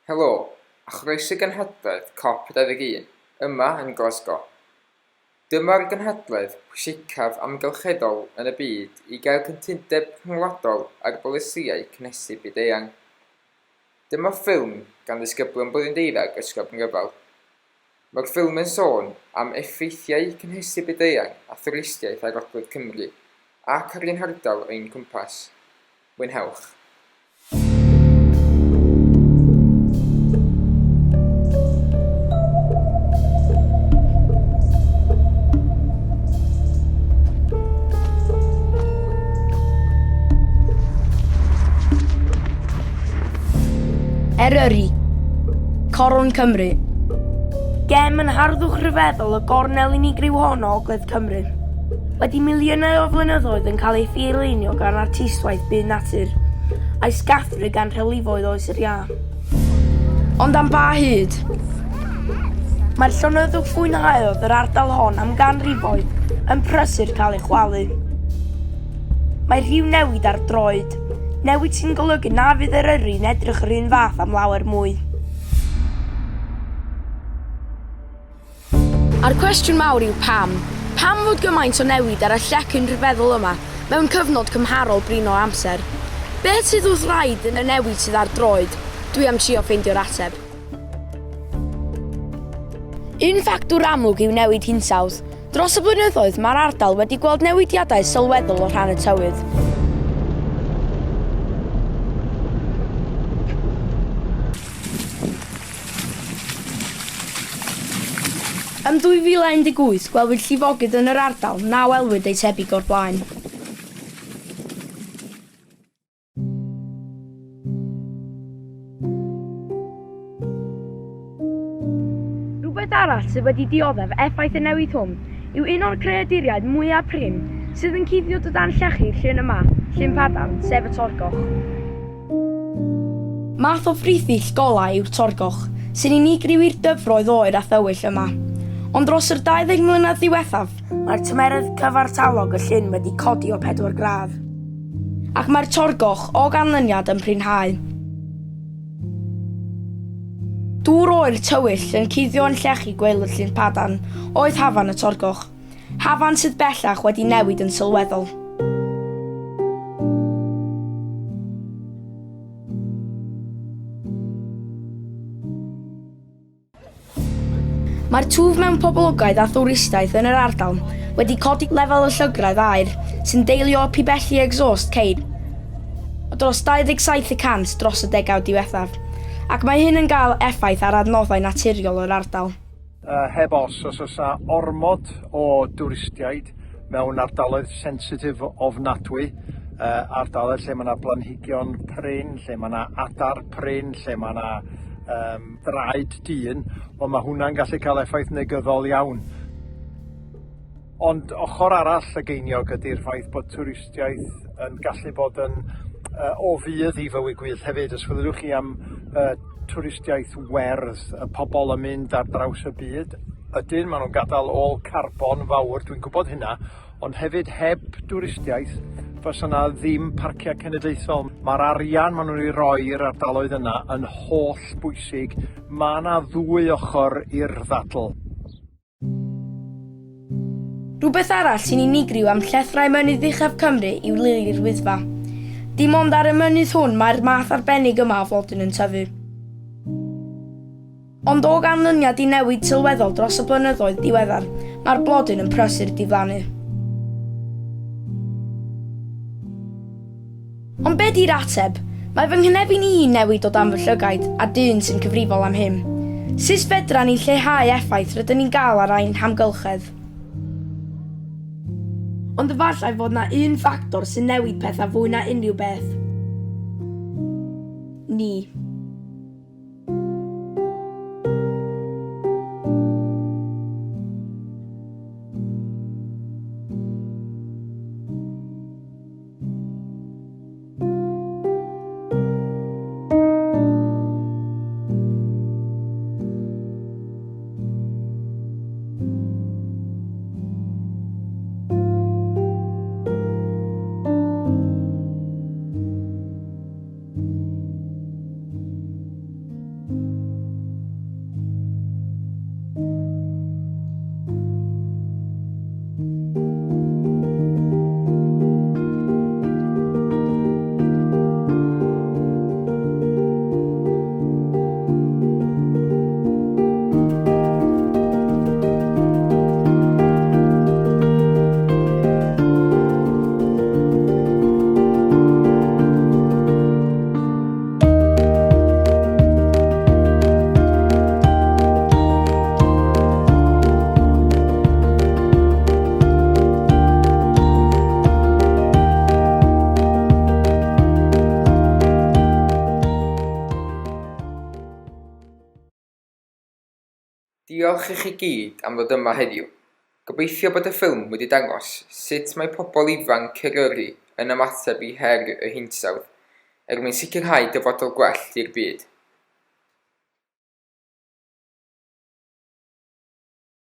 Helo, a chroeso i gynhadledd COP 21, yma yn Glasgow. Dyma'r gynhadledd pwysicaf amgylcheddol yn y byd i gael cytundeb rhyngwladol ar bolisïau cynhesu byd-eang. Dyma ffilm gan ddisgyblion blwyddyn deuddeg Ysgol Bryngyfal. Mae'r ffilm yn sôn am effeithiau cynhesu byd-eang a thwristiaeth ar Ogledd Cymru ac ar ein hardal ein cwmpas. Mwynhewch! Eryri, Coron Cymru. Gem yn harddwch rhyfeddol y gornel unigryw hon o Ogledd Cymru. Wedi miliynau o flynyddoedd yn cael ei thirlunio gan artistwaith byd natur, a'i sgathru gan rhewlifoedd oes yr iâ. Ond am ba hyd? Mae'r llonyddwch fwynhaodd yr ardal hon am ganrifoedd yn prysur cael ei chwalu. Mae rhyw newid ar droed, newid sy'n golygu na fydd Eryri'n edrych yr un fath am lawer mwy. A'r cwestiwn mawr yw pam? Pam fod gymaint o newid ar y llecyn rhyfeddol yma mewn cyfnod cymharol brin o amser? Beth sydd wrth wraidd yn y newid sydd ar droed? Dwi am trio ffeindio'r ateb. Un ffactwr amlwg yw newid hinsawdd. Dros y blynyddoedd mae'r ardal wedi gweld newidiadau sylweddol o rhan y tywydd. Ym 2018, gwelwyd llifogydd yn yr ardal na welwyd eu tebyg o'r blaen. Rhywbeth arall sydd wedi dioddef effaith y newid hwn yw un o'r creaduriaid mwyaf prin sydd yn cuddio o dan llechi'r llyn yma, Llyn Padarn, sef y torgoch. Math o frithyll golau yw'r torgoch, sy'n unigryw i'r dyfroedd oer a thywyll yma. Ond dros yr 20 mlynedd ddiwethaf, mae'r tymheredd cyfartalog y llyn wedi codi o 4 gradd. Ac mae'r torgoch, o ganlyniad, yn prinhau. Dŵr oer tywyll yn cuddio yn llechi gwaelod Llyn Padarn oedd hafan y torgoch. Hafan sydd bellach wedi newid yn sylweddol. Mae'r twf mewn poblogaeth a thwristaeth yn yr ardal wedi codi lefel y llygredd aer sy'n deillio o pibelli exhaust ceir o dros 27 y cant dros y degawd diwethaf, ac mae hyn yn gael effaith ar adnoddau naturiol yr ardal. Heb os, os oes 'na ormod o dwristiaid mewn ardaloedd sensitif ofnadwy, uh, ardaloedd lle mae yna blanhigion prin, lle mae yna adar prin, lle mae yna um, draed dyn, wel mae hwnna'n gallu cael effaith negyddol iawn. Ond ochr arall y geiniog ydy'r ffaith bod twristiaeth yn gallu bod yn uh, o fudd i fywyd gwyllt hefyd. Os feddylwch chi am uh, twristiaeth werdd, y pobl yn mynd ar draws y byd, ydyn, maen nhw'n gadael ôl carbon fawr, dwi'n gwybod hynna, ond hefyd heb dwristiaeth, fysa yna ddim parciau cenedlaethol. Mae'r arian maen nhw'n ei roi i'r ardaloedd yna yn holl bwysig. Mae yna ddwy ochr i'r ddadl. Rhywbeth arall sy'n unigryw am llethrau mynydd uchaf Cymru yw lili'r Wyddfa. Dim ond ar y mynydd hwn mae'r math arbennig yma o flodyn yn tyfu. Ond o ganlyniad i newid sylweddol dros y blynyddoedd diweddar, mae'r blodyn yn prysur diflannu. Ond be di'r ateb? Mae fy nghynefin i'n newid o dan fy llygaid, a dyn sy'n cyfrifol am hyn. Sut fedran ni lleihau effaith rydyn ni'n gael ar ein hamgylchedd? Ond efallai fod 'na un ffactor sy'n newid pethau fwy na unrhyw beth. Ni. Diolch i chi gyd am ddod yma heddiw. Gobeithio bod y ffilm wedi dangos sut mae pobl ifanc Eryri yn ymateb i her yr hinsawdd er mwyn sicrhau dyfodol gwell i'r byd.